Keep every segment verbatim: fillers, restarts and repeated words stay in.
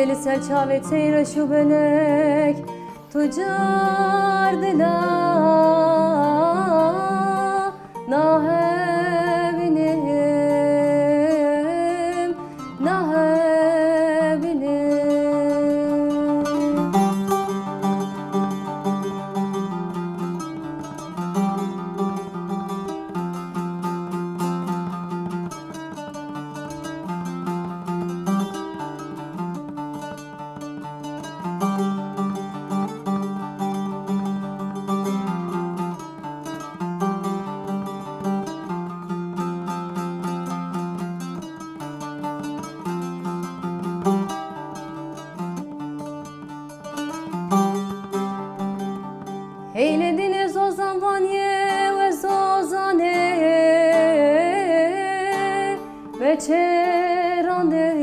Li ser çavê çey reş û belek tu car dila nahevînim, nahevînim. Hey li dînê zozan vaniye we zozanê me çêrandin,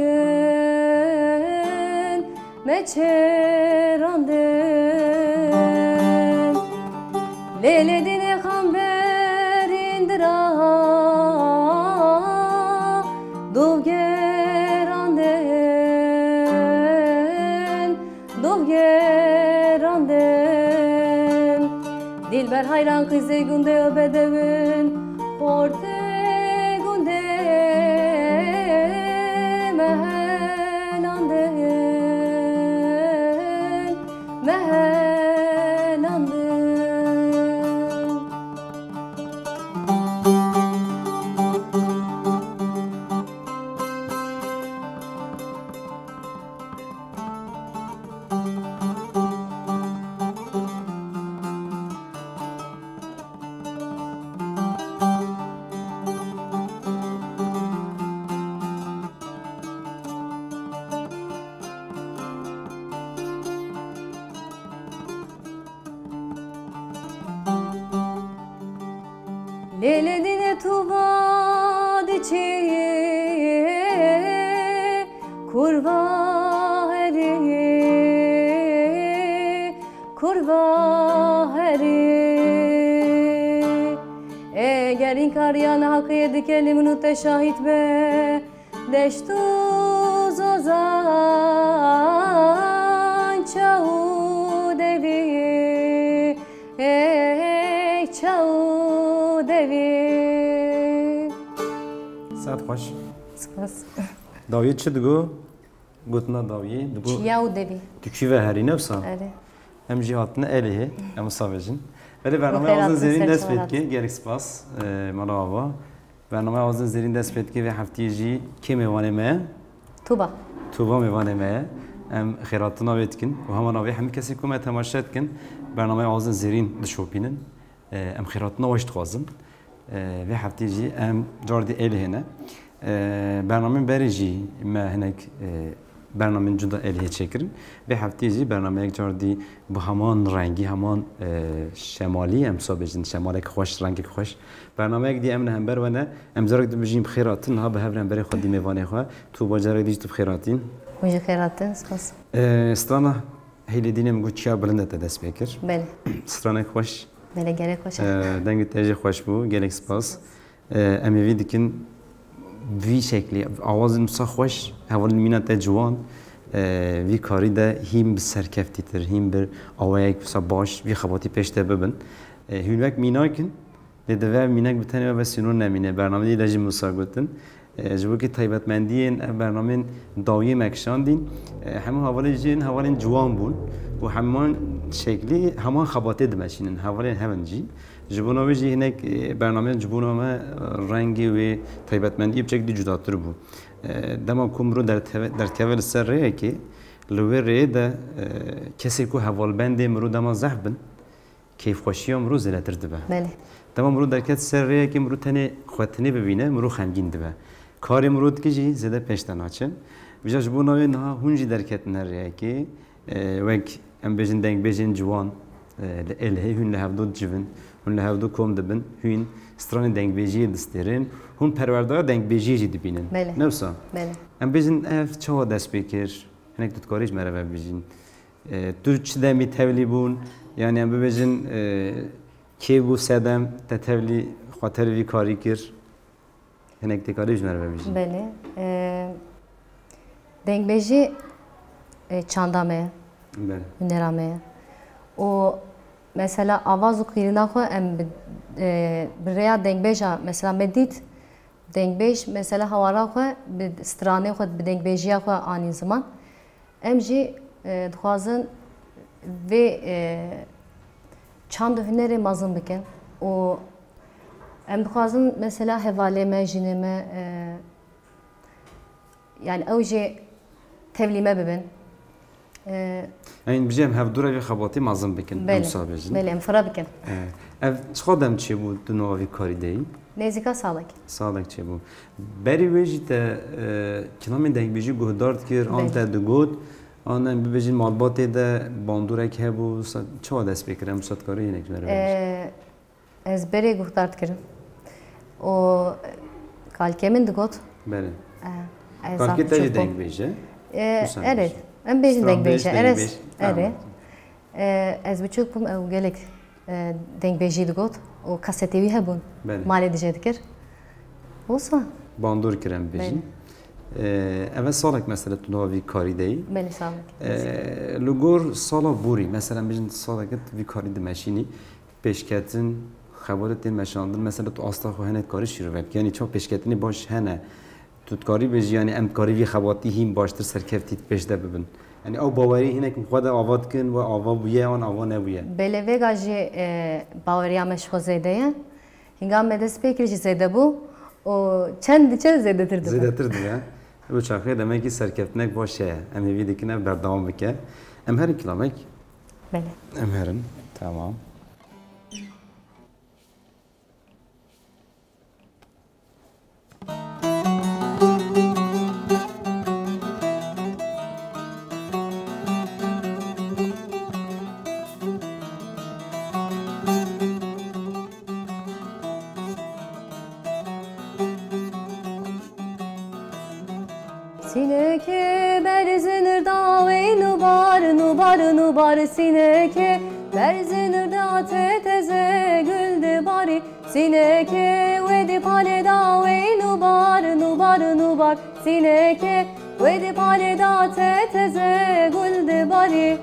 me çêrandin. Lê li dînê xamberîn dira dûv gerandin, dûv gerandin. Dilber hayran qîzê gundê û bedewin, xortê gundê mehelandin, mehelandin. Lê li dînê tu va diçî kurva herî, kurva herî. Eger înkariyana Heqê dike, lê min û te şahîd be. Deşt û zozan, çaw û devî, ey çaw û devî. Saet xweş. Spas. Dawiyê çi digo? Gotina dawiyê digo. Çiya û devî. Tu kî ve herî, ne wisa? Erê. Em jî hatine Êlihê, em wisa bêjin. Belê, bernameya Azin Zêrîn dest pê dike. Gelek spas, e, mala ava. Bernameya Azin Zêrîn dest pê dike, vê heftiyê jî kê mêvanê me ye? Tuba. Tuba mêvanê me ye. Em xêratina wê dikin û hema navê hemî kesê ku me temaşe dikin, bernameya Azin Zêrîn dişopînin. E, em xêratina we jî dixwazin. E, vê heftê jî em cardî Êlihê ne. E, bernamên berê jî me hinek, e, bernamên cuda Êlihê çêkirin. Vê heftê jî bernameyek cardî bi heman rengî, heman, e, şemalî, em wisa bêjin, şemalek xweş, rengek xweş. Bernameyek dî em li hember we ne. Em carek dî bijîn bi xêr hatin, niha bi hev re em berê xwe dî mêvanê xwe. Tu bajarek dî jî tu bi xêr hatîn. Hûn jî xêr hatin, spas. E, strana Hêlê dînê min got çiya bilind e te dest pê kir. Belê. Stranek xweş. Belê, gelek xweş e. E, dengê te jî xweş bû, gelek spas. E, em hêvî dikin vî şeklî, awazên wisa xweş, hevalên mîna te ciwan, e, vî karî de hîn bi serkeftîtir, hîn bi awayek wisa baş, vî xebatî pêş te bibin. E, hûn wek mînak in, lê divê ev mînak bi tenê we ve sînor nemîne. Bernameyê de jî min wisa gotin. E, ji bo kî taybetmendiyên ev bernamên dawiyê me kişandîn, e, hemû hevalên jî yên hevalên ciwan bûn û heman şeklî, heman xebatê dimeşînin, hevalên hev in jî. Ji bona wê jî hinek, e, bernameyên ji bona me, e, rengê wê taybetmendiyê biçek dî cudatir bû. E, dema ku mirov derteve-, derdikeve li ser rêyekê, li wê rêyê de, e, kesê ku hevalbendê mirov dema zehf bin, keyfxweşiya mirov zêdetir dibe. Belê. Dema mirov derket ser rêyekê, mirov tenê xwe tinê bibîne, mirov xemgîn dibe. Karê mirov dike jî zêde pêş de naçe. Vêca ji bo navê niha hûn jî derketin her rêyekê, e, wek em bêjin dengbêjên ciwan, e, li Êlihê hûn li hevdo dicivin, hûn li hevdo kom dibin, hûn stranên dengbêjiyê distêrin, hûn perwerdeya dengbêjiyê jî dibînin. Belê. Ne wisa? Belê. Em bêjin ev çawa dest pê kir? Hinek tu dikarî ji me re ve bibêjîn. E, tu çi demî tevlî bûn? Yanî em bibêjin, e, kê bû sedem te tevlî xwe te li vî karî kir? Hinek tê karî ji me re ve bibêjî. Belê. E, dengbêjî e, çanda me ye, Belê. hunera me ye. Û mesela avaz û qîrina xwe em bi, e, bi rêya dengbêja, mesela me dît, dengbêj mesela hawara xwe bi stranê xwe, bi dengbêjiya xwe anîn ziman. Em jî, e, dixwazin vê, e, çand û hunerê mezin bikin û em dixwazin mesela hevalê me, jinê me, e, yani ew jî tevlî me bibin. E, Em bijî em hevdû re vê xebatê mezin bikin, Belê. em sa bêjin. Belê, em fira bikin. E, ev çiqa dem çêbû tu nava vî karî de yî? Nêzîka salek. Salek çêbû. Berî wê jî te, e, kilamên dengbêjî guhdar dikir, an Belê. te digot, an em bibêjin malbatê de bandorek hebû, sa-, çawa dest pê kir? Em wisa dikarî hinek ji me re bibêjî? E, ez berê guhdar dikirim. Û kalkê min digot. Belê. E, ez Kalkê te jî biçûk bûm. dengbêj e? E, Wisa erê, bêjî. em bêjin Stranbêj, dengbêj e. Erê, dengbêj. erê. Tamam. E, ez biçûk bûm, ew gelek, e, dengbêjî digot û kasetê wî hebûn. Belê. Malê dije dikir. Wisa. Bandor kir em bêjin. Belê. E, ev e salek mesela tu nava vî karî de yî. Belê, salek. E, li gor sala borî, mesela em bêjin salek tu vî karî dimeşînî, pêşketin, xebatê tên meşandin, mesela tu asta xwe hene dikarî şîrove bikî. Yanî çawa pêşketinê baş hene? Tu dikarî bêjî, yanî em dikarî vî xebatî hîn baştir serkeftî di pêş de bibin. Yanî ew bawerî hinek xwe de ava dikin, we ava bûye an ava nebûye. Belê, vêga jî, e, baweriya me ji xwe zêde ye. Hinga me dest pê kir jî zêde bû û çend diçe zêdetir dibe. Zêdetir dibe. Ew çaxê demekî serkeftinek baş heye. Em hêvî dikin ev berdewam bike. Em herin kilamek. Belê. Em herin. Tamam. Sînekê berzinir dawê nubar, nubar, nubar, sînekê berzinir da te teze gul dibarî. Sînekê wê dî palê dawê nubar, nubar, nubar, sînekê wê dî palê da te teze gul dibarî.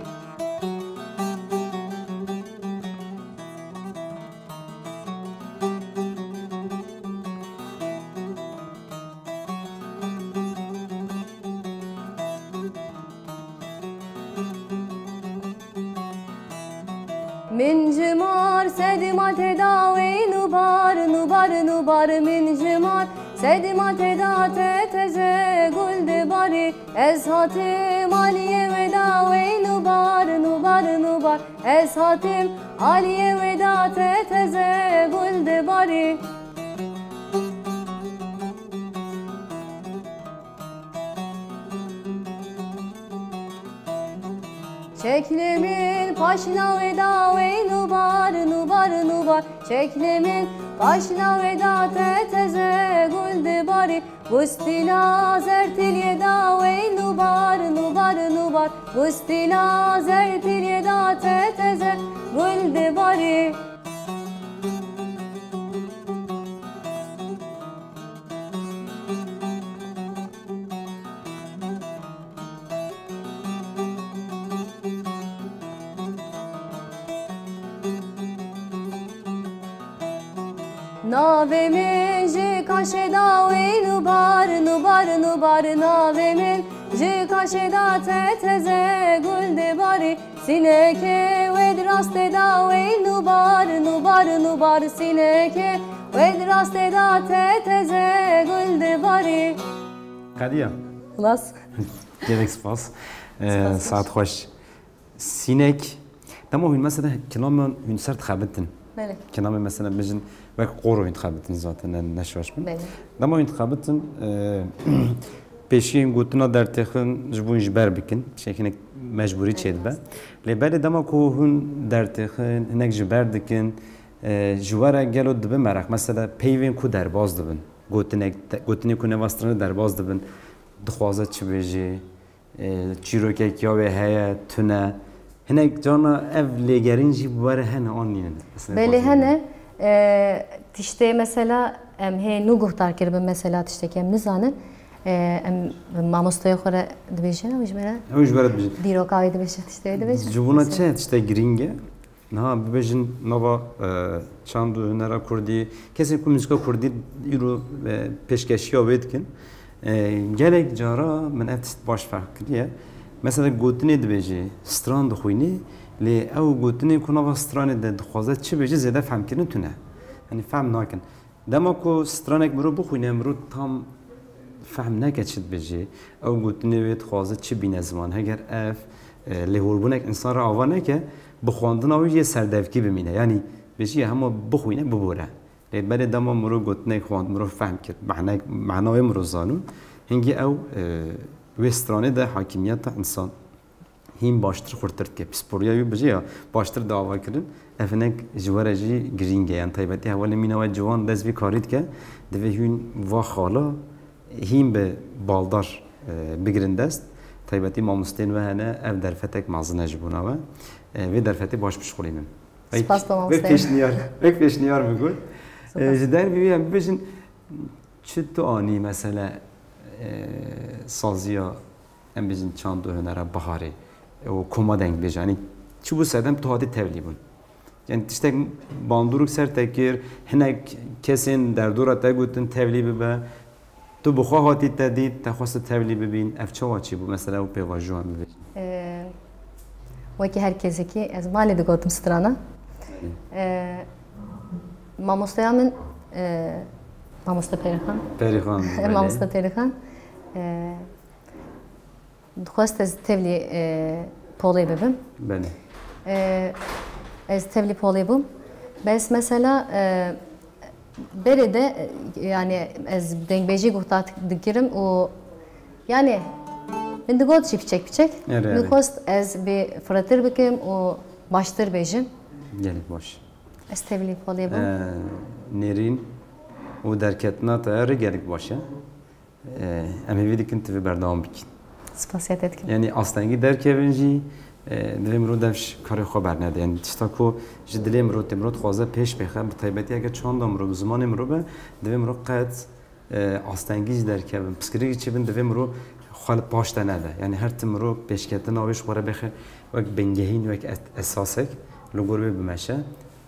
Min ji mar sedî mal tê dawê nubar, nubar, nubar, min ji mar sedî mal tê da te teze gul dibarî. Ez hatim aliyê wê dawê nubar, nubar, nubar. Ez hatim aliyê wê da te teze gul dibarî. Çeklemên paşna wê dawê nubar, nubar, nubar. Çeklemên paşna wê da te teze gul dibarî. Gustîla zertiliyê dawê nubar, nubar, nubar. Gustîla zertiliyê da te teze gul dibarî. Navê min ji kaşê dawê nubar, nubar, nubar. Navê min ji kaşê da te teze gul dibarî. Sînekê wê di rastê da wey nubar, nubar, nubar. Sînekê wê di rastê da te teze gul dibarî. Qediya. Xilas. Gelek spas. Ee, Spas. Saet xweş. Sînek. Dema hûn mesela kilaman hûn ser dixebitin. Belê. Kilamê mesela bijin wek qoro hûn dixebitin zaten, ne, ne şaş bin. Belê. Dema hûn dixebitin, e, pêşiyên gotina dertêxin ji bo hûn ji ber bikin. Şekinek mecbûrî çêdibe. Evet. Lê belê dema ku hûn dertêxin, hinek ji ber dikin, e, ji we re gelo dibe meraq. Mesela peyvên ku derbas dibin. Gotinek, gotinê ku neva stranê derbas dibin. Dixwaze çi bêjê? E, çîrokek ya wê heye, tune. Hinek carna ev lêgerîn jî bi we re hene an nînin? Belê hene. E, tiştê mesela em hê nû guhdar kiribin mesela tiştekî em nizanin. E, em mamosteya xwe re dibêjin, ew ji me re Ew ji me re dibêjin. Dîroka wê dibêje, tiştê wê dibêje. Ji bona çi tiştek girîng e? Niha bibêjin nava, e, çand û hunera kurdî, kesên ku muzîka kurdî îro, e, pêşkeşiya wê dikin. E, gelek cara min ev tişt baş ferq kiriye. Mesela gotinê dibêje, stran dixwîne, lê ew gotinê ku nava stranê de dixwaze çi bêje zêde fehmkirin tune. Yanî fehm nakin. Dema ku stranek mirov bixwîne, mirov tam fehm neke çi dibêje, ew gotinê wê dixwaze çi bîne ziman. Heger ev, e, lêholbûnek însan re ava neke, bi xwendina wî yê serdevkî bimîne. Yanî bêjî hema bixwîne, bibore. Lê belê dema mirov gotinek xwend, mirov fehm kir, mehnek, mehna wê mirov zanû, hingî ew, e, wê stranê de hakimiyeta însan hîn baştir xurtir dike. Pisporiya wî bijî ya baştir dava kirin. Ev hinek ji we re jî girîng e. Yan taybetî hevalê mîna we ciwan dest vî karî dike. Divê hûn va xala hîn bi baldar, e, bigirin dest. Taybetî mamostên we hene, ev derfetek mezin e ji bona we. E, vê derfetê baş bişuxulînin. Wek, Spas bo wek mamoste. Pêşniyar, wek pêşniyar min got. Spas. E, ji dervî wî em bibêjin, çi tu anî, mesele, e, saziya, em bêjin çand û hunera biharê û koma dengbêjan, yanî çi bû sedem tu hatî tevlî bûn? Yanî tiştek bandorûk ser te kir, hinek kesên derdora te gotin tevlî bibe, tu bi xwe hatî te dît, te xwest tevlî bibîn, ev çawa çêbû? Mesela ew pêvajoyan bibêjin. Ee, wekî her kesekî ez malê digotim strana. Ee, mamosteya min, e, mamoste Perîxan. Perîxan, belê. Mamoste Perîxan. E, dixwest ez tevlî, e, polê bibim. Belê. E, ez tevlî polê bûm. Bes mesela, e, berê de, e, yani ez dengbêjî guhta dikirim û yani min digot jî piçek piçek. Erê, erê. Min xwest ez bê firtir bikim û baştir bêjim. Gelek baş. Ez tevlî polê bûm. Ee, nêrîn û derketina te rê gelek baş e. Ee, em hêvî dikin tu vê berdewam bikî. Spasiya te dikim. Yanî astengî derkevin jî, e, divê mirov dev ji karê xwe bernede. Yanî tişta ku ji dilê mirov tê, mirov dixwaze pêş bêxe, bi taybetî eger çanda mirov, bi zimanê mirov be, divê mirov qet, e, astengî jî derkevin, piskirî jî çêbin, divê mirov xwe li paş de nede. Yanî her tim mirov pêşketina wê ji xwe re bêxe wek bingehîn, wek es-, esasek li gor wê bimeşe.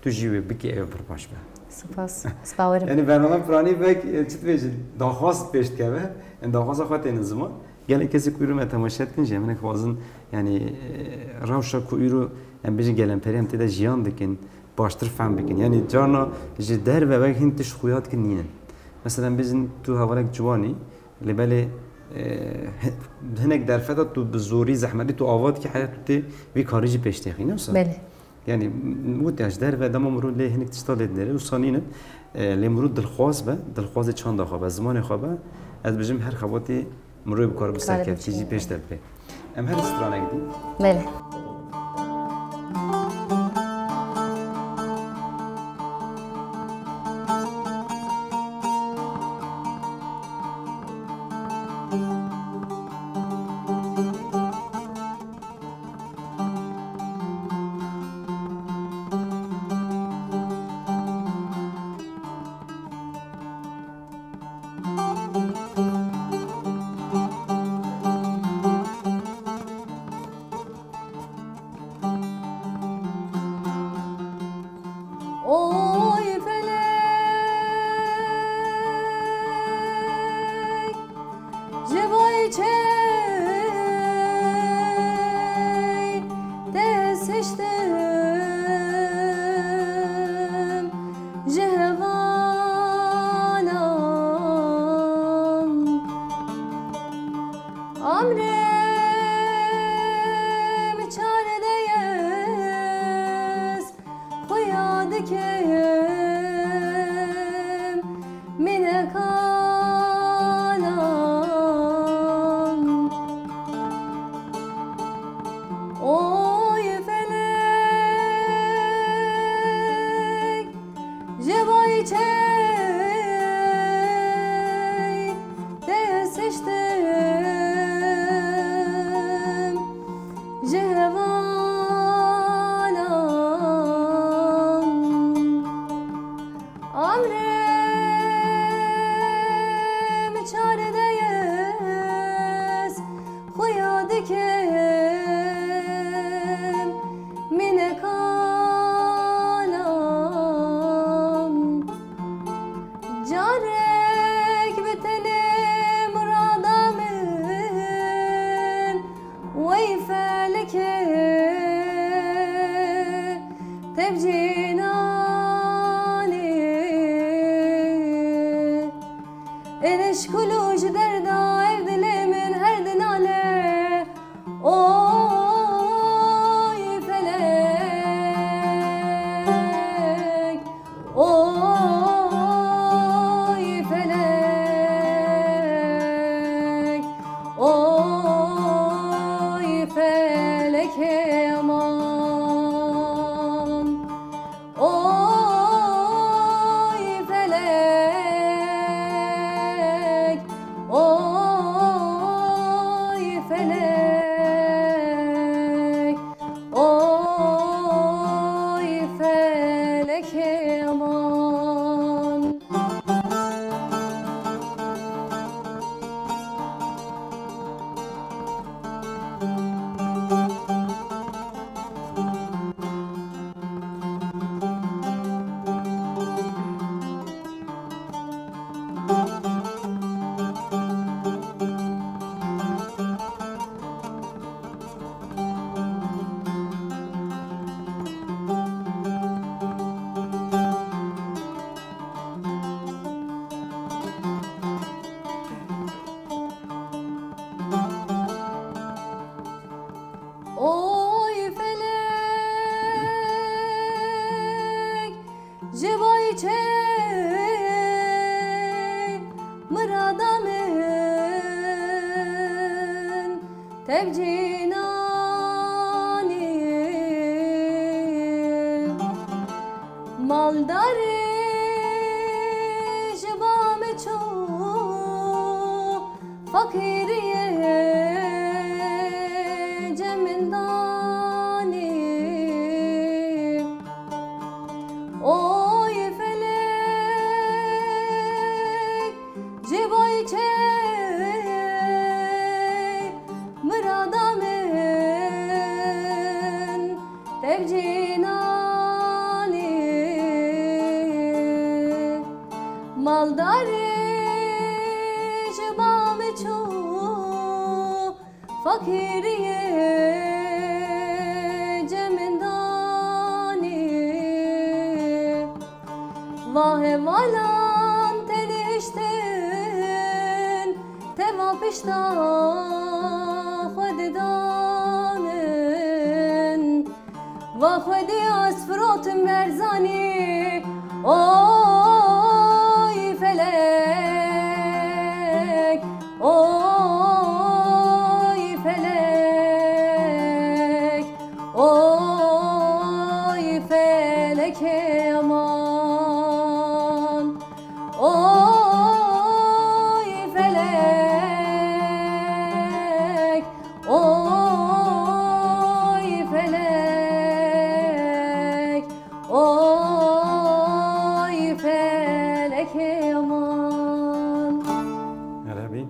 Tu jî wê bikî, ew pir baş be. Spas. Ez bawerim. Yanî bername piranî vek, e, çi dibêjin, daxwaz pêş dikeve. Em daxwaza xwe tênin ziman. Gelek kesê ku îro me temaşe dikin jî, em hinek xwazin, yanî, e, rewşa ku îro em bêjin gelemperî em tê de jiyan dikin, baştir fehm bikin. Yanî carna ji derve wek hin tişt xuya dikin nînin. Mesela em bêjin tu hevalek ciwan î, lê belê, e, hi-, hinek derfeta tu bi zorî, zehmetî tu ava dikî, heya tu tê vî karî jî pêş têxî, ne wisa? Belê. Yanî, m-, wisa ji derve dema mirov lê hinek tişta lê dinêre, wisa nînin. E, lê mirov dilxwaz be, dilxwazê çanda xwe be, zimanê xwe be, ez dibêjim her xebatê mirov bi kar bi Kare serkevtî jî biçîne. Pêş de bibê. Em her stranek dî. Belê. Oy felek, ji vay çey te seçtim, ji hevalan. Amrê min çar de ye, ez xuya dikim, min e kalan. Oy felek, Tev cînanî. Êrişkul û ji derda ev dilê min her dinale. Oy felek, oy felek, oy felekê aman. Oy felek, oy felek, oy felekê aman. Oy felek, ji vay çê mirada min tev cînanî. Maldarê ji ba me çû, Fakiriyê cem min danî. Oy felek, ji vay çê mirada min tev cînanî. Maldarê ji ba min çû, fakiriyê cem min danî. Va hevalan teniştin, teva pişta xwe didanin. Va xwedî ez firotim berzanî. Oy felek, oy felek, oy felekê aman. Oy felek, oy felek, oy felekê aman. Erebî.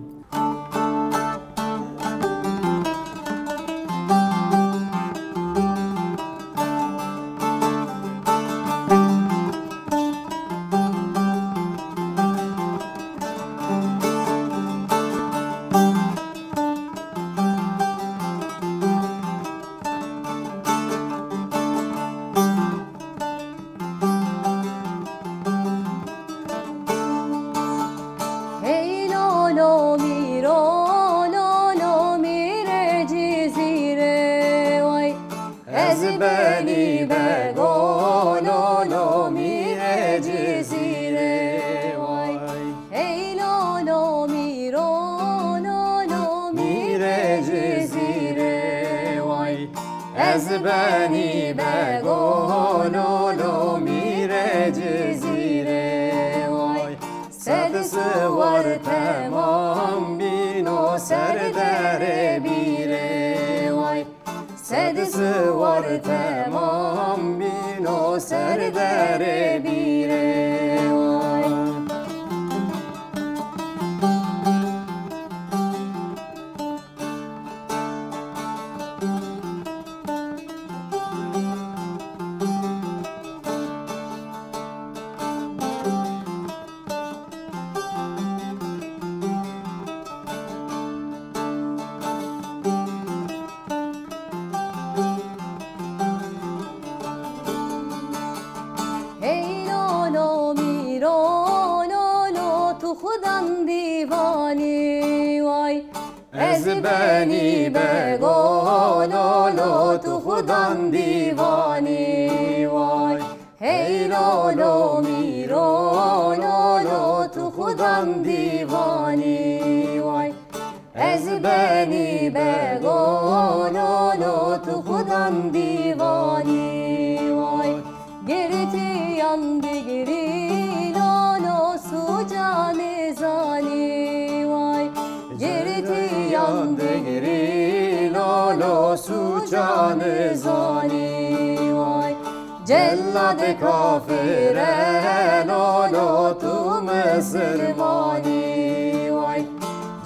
Hey lolo mîro, lolo mîrê Cizîrê way. Ez benî bego, lolo mîrê Cizîrê way. Hey lolo mîro, lolo mîrê Cizîrê way. Ez benî bego, lolo mîrê Cizîrê way. Sed siwar temam bîno ser derê bîrê way. Sed siwar temam bîno ser derê bîrê way. Ez benî bego lolo tu xudan dîvanî way. Hey lolo mîro lolo tu xudan dîvanî way. Ez benî bego lolo tu xudan dîvanî way. Girtiyan digirî lolo suca nêzanî way. Girtiyan digirî lolo suca nêzanî way. Celladê kafir e lolo tu misilmanî way.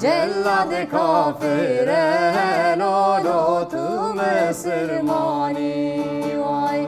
Celladê kafir e lolo tu misilmanî way.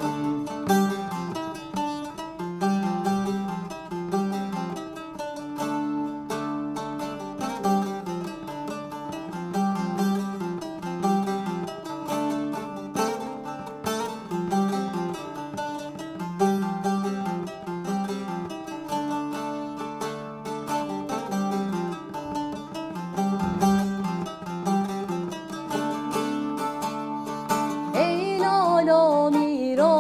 Hey lolo mîro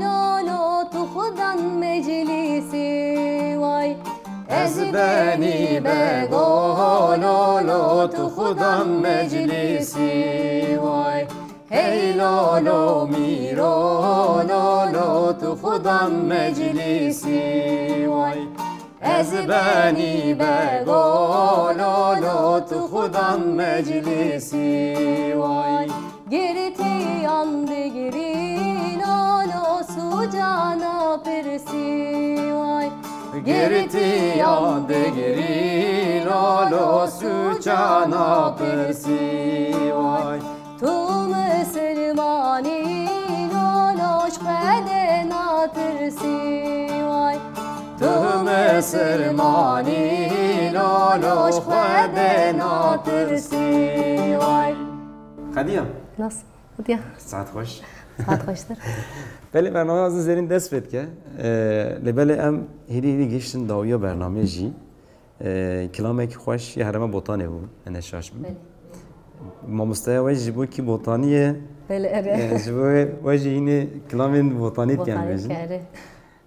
lolo tu xudan meclîsî way. Ez benî bego lolo tu xudan meclîsî way. Hey lolo mîro lolo tu xudan meclîsî way. Ez benî bego lolo tu xudan meclîsî way. Girtiyan digirî lolo suca napirsî way. Girtiyan digirî lolo suca napirsî way. Tu misilmanî lolo ji Xwedê natirsî way. Tu misilmanî lolo ji Xwedê natirsî way. Xediya. Nas. Xediya. Saet xweş. Saet xweştir. Belê, bernameya Azîz Zerîn dest pê dike. Ee, lê belê em hêdî hêdî gihiştin dawiya bernameyê jî. Ee, kilamekî xweş ya herêma Botanê bû, ene şaş bim. Belê. Mamosteya we ji bo kî Botanî ye? Belê, erê. Ee, ji bo we, we jî hînê kilamên Botanî dikin Botanî bêjin. Dikin, erê.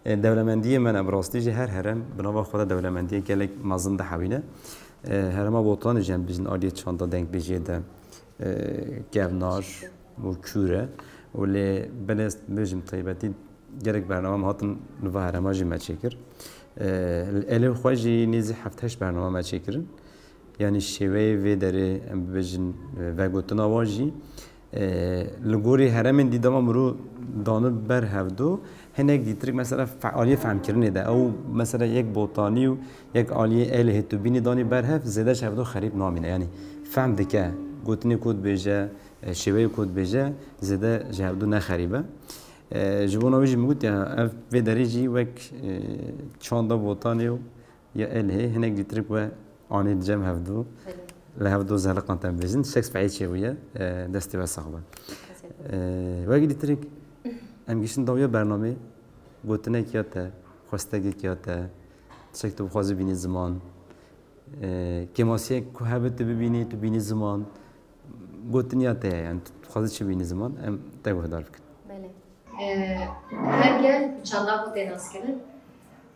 Ee, dewlemendiyê me ne, bi rastî jî her herêm bi nava xwe de dewlemendiyê gelek mezin dihewîne. Ee, herêma Botanê jî em dibêjin aliyê çanda dengbêjiyê de, ee, kevnar û kûr e. Û lê belê bêjim taybetî gelek bername me hatin li va herêma jî me çêkir. Ee, li Êlihê xwe jî nêzî heft heşt bername me çêkirin. Yanî şêweyê vê derê em bibêjin, e, vegotina wan jî, e, li gorî herêmên dî dema mirov dane ber hevdo, hinek dîtirik mesela fe-, aliyê fehmkirinê de. Ew mesela yek Botanî û yek aliyê Êlihê tu bînî danî ber hev, zêde ji hevdo xerîb namîne. Yanî fehm dike, gotinê ku dibêje, e, şêweyê ku dibêje, zêde ji hevdo ne xerîb e. E, ji bona wî jî min got, ya, ev vê derê jî wek, e, çanda Botanê û ya Êlihê hinek dîtirik we anî di cem hevdu. Belê. Li hevdu zeliqan te bêjin, şeks feyê çêbûye, e, destê we sax be. Teşekkür. E, wek dîtirik em giştin dawiya bernamê, gotinek ya te, xwestekek ya te, tiştek tu bixwazî bînî ziman, e, kêmasiyek ku hebe tu bibînî, tu bînî ziman, gotiniya te ye, yani tu dixwazî çi bînî ziman, em te guhdar bikin. Belê. E, her gel çanda xwe tê naskirin.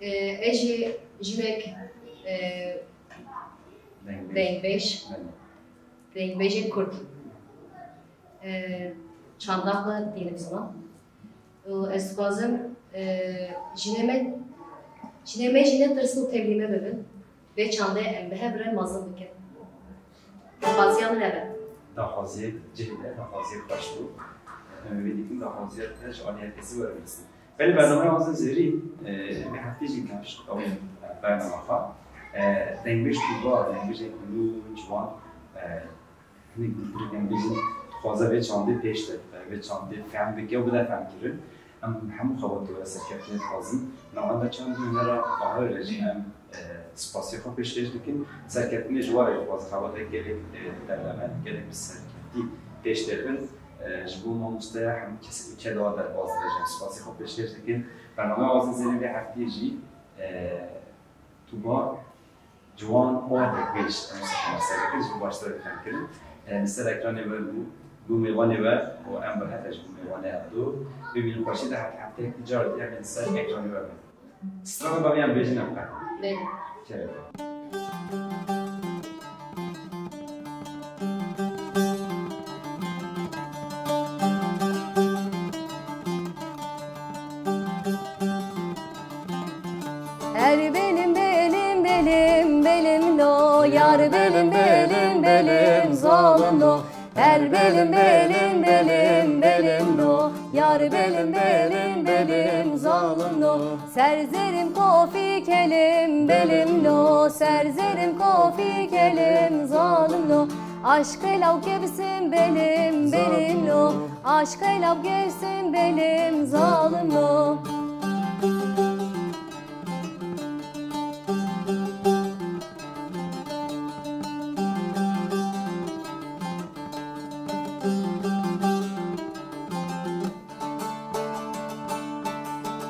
E, ez jî jinek, e, dengbêj, dengbêjê Kurd. E, çanda xwe dînim ziman. Û ez dixwazim, e, jinê me, jinê me jî netirsin û tevlî me bibin. Vê çandê em bi hev re mezin bikin. Daxwaziya min ev e. Daxwaziyê cih e, daxwaziyê xweş bû. Em ê dikin daxwaziya te ji aliyê kesî were bihîstin. Belê bernameya Azîz Zerîn, e, em ê heftê jî gihişt ew bername xwe. E, dengbêj tu ba, dengbêjek nû, ciwan, e, Hinek dîtirik em bêjin, dixwaze vê çandê pêş de bixe, vê çandê fehm bike û bide fehmkirin. Em hemû xebatê were serkeftinê dixwazin. Navenda çand û hunera Qahirê jî em, e, spasiyê xwe pêşkêş dikin. Serkeftinê ji warê jî dixwazin xebatê gelek, e, derleme, gelek bi serkeftî pêş têxin. E, ji bo mamosteya hemû kesê ku çanda derbas dibe jî em spasiyê xwe pêşkêş dikin. Bernameya Azîz Zerîn vê hefteyê jî, e, tu ba Ciwan û dengbêj, em ê sekinasiyê bikin, ji bo baştir bifehmkirin. E, li ser ekranê we bû, bû mêvanê we û em bi hete ji bo mêvanê hev du bibînin xweşî de, her hefteyek car dî em ê li ser ekranê we bin. Strana bavê em bêjin em qe. Belê. Kerem. Her belim belim belim belim lo, yar belim belim belim zalim lo. Her belim belim belim belim lo, yar belim belim belim zalim lo. Ser zerim kofî kelim belim lo, ser zerim kofî kelim zalim lo. Aşk elav kevsim belim belim lo, aşk elav kevsim belim zalim lo.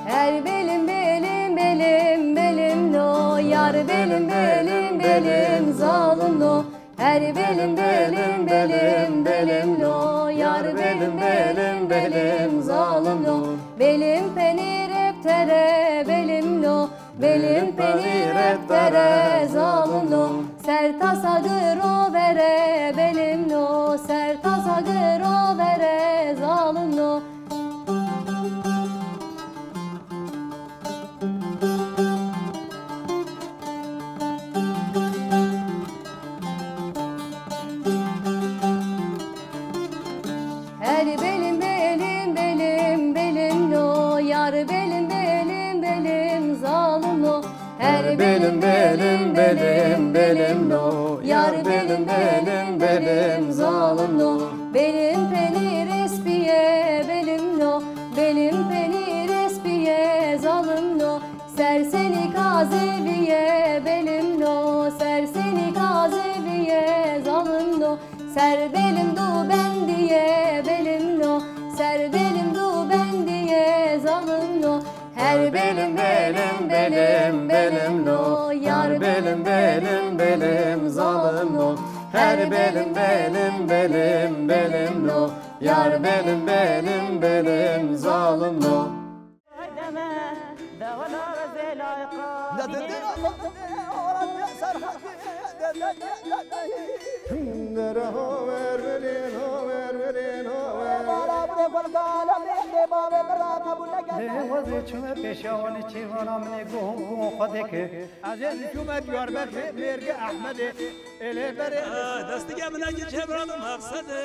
Her belim belim belim belim lo, yar belim belim belim zalim lo. Her belim belim belim belim lo, yar belim belim belim zalim lo. Belim penîr hep tere belim lo, belim penîr hep tere zalim lo. Ser tasa giro vere belim lo, ser tasa giro vere zalim lo. Her belim belim belim belim lo, yar belim belim belim zalim lo. Her belim belim belim belim lo, yar belim belim belim zalim lo. Belim penîr espiye belim lo, belim penîr espiye zalim lo. Ser senî kazeviye belim lo, ser senî kazeviye zalim lo. Ser belim du bendiye belim lo, ser belim du bendiye zalim lo. Her belim belim belim belim lo, yar belim belim belim zalim lo. Her belim belim belim belim lo, yar belim belim belim zalim lo. Lê wezê çûme pêşiya wan ê çêvana min ê guh û guh xwe deke. Ez ê çûme Diyarbekirê mêrge Ehmedê. Ê lê berê. Destige min eke çêvana min mexsedê.